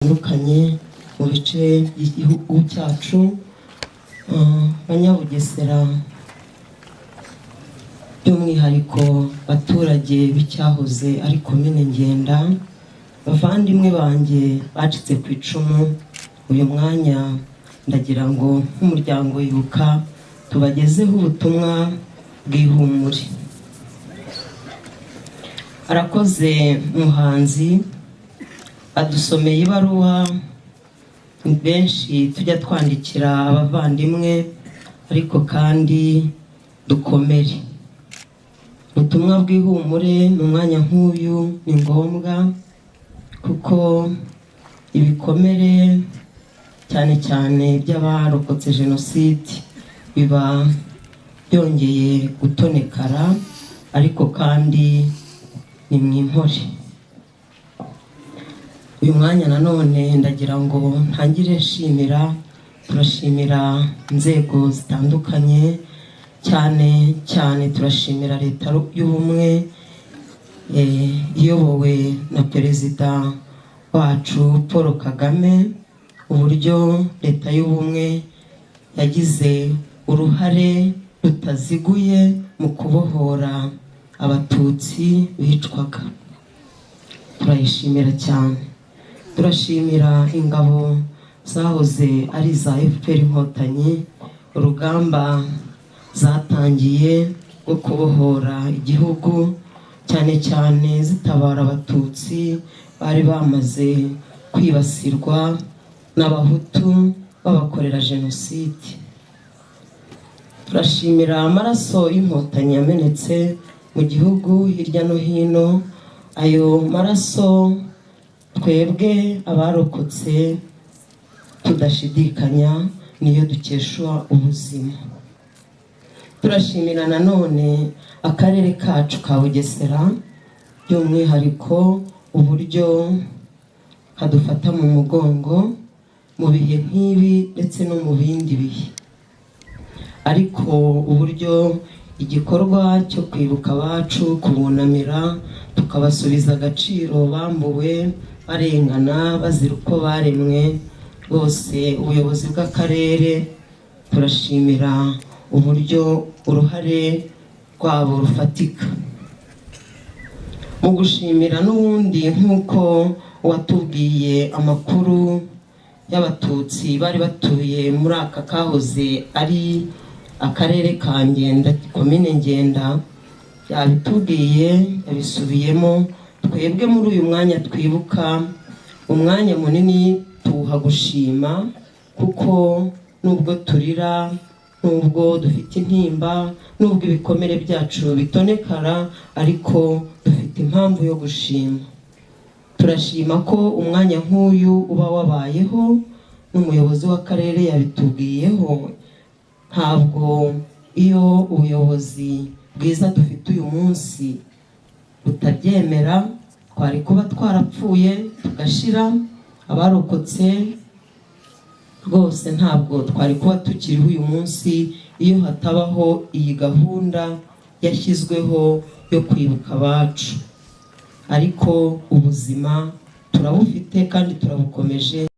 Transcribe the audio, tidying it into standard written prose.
Batandukanye mu bice by'igihugu cyacu, Banyabugesera, by'umwihariko abaturage b'icyahoze ari Komine Ngenda, bavandimwe banjye bacitse ku icumu, uyu mwanya ndagira ngo nk'umuryango Ibuka tubagezeho ubutumwa bw'ihumure. Arakoze umuhanzi adusomeye ibaruwa benshi tujya twandikira abavandimwe, ariko kandi dukomere. Ubutumwa bw'ihumure mu mwanya nk'uyu ni ngombwa, kuko ibikomere, cyane cyane by'abarokotse jenoside, biba byongeye gutonekara, ariko kandi ni mu impore. Uyu mwanya nanone ndagira ngo ntangire nshimira, turashimira inzego zitandukanye, cyane cyane turashimira Leta y'Ubumwe iyobowe na Perezida wacu Paul Kagame, uburyo Leta y'Ubumwe yagize uruhare rutaziguye mu kubohora Abatutsi bicwaga. Turayishimira cyane. Turashimira ingabo zahoze ari iza FPR Inkotanyi, urugamba zatangiye rwo kubohora igihugu, cyane cyane zitabara Abatutsi bari bamaze kwibasirwa n'Abahutu babakorera jenoside. Turashimira amaraso y'Inkotanyi yamenetse mu gihugu hirya no hino. Ayo maraso twebwe abarokotse tudashidikanya niyo dukesha ubuzima. Turashimira nanone akarere kacu ka Bugesera, by'umwihariko uburyo kadufata mu mugongo mu bihe nk'ibi ndetse no mu bindi bihe, ariko uburyo igikorwa cyo kwibuka abacu, kubunamira, tukabasubiza agaciro bambuwe barengana bazira uko baremwe rwose, ubuyobozi bw'akarere turashimira uburyo uruhare rwabo rufatika. Mu gushimira n'ubundi, nk'uko watubwiye amakuru y'Abatutsi bari batuye muri aka kahoze ari akarere ka Ngenda, Komine Ngenda, yabitubwiye, yabisubiyemo. Twebwe muri uyu mwanya twibuka, umwanya munini tuwuha gushima, kuko nubwo turira, nubwo dufite intimba, nubwo ibikomere byacu bitonekara, ariko dufite impamvu yo gushima. Turashima ko umwanya nk'uyu uba wabayeho, n'umuyobozi w'akarere yabitubwiyeho. Ntabwo iyo ubuyobozi bwiza dufite uyu munsi butabyemera, twari kuba twarapfuye tugashira. Abarokotse rwose ntabwo twari kuba tukiriho uyu munsi iyo hatabaho iyi gahunda yashyizweho yo kwibuka abacu, ariko ubuzima turabufite kandi turabukomeje.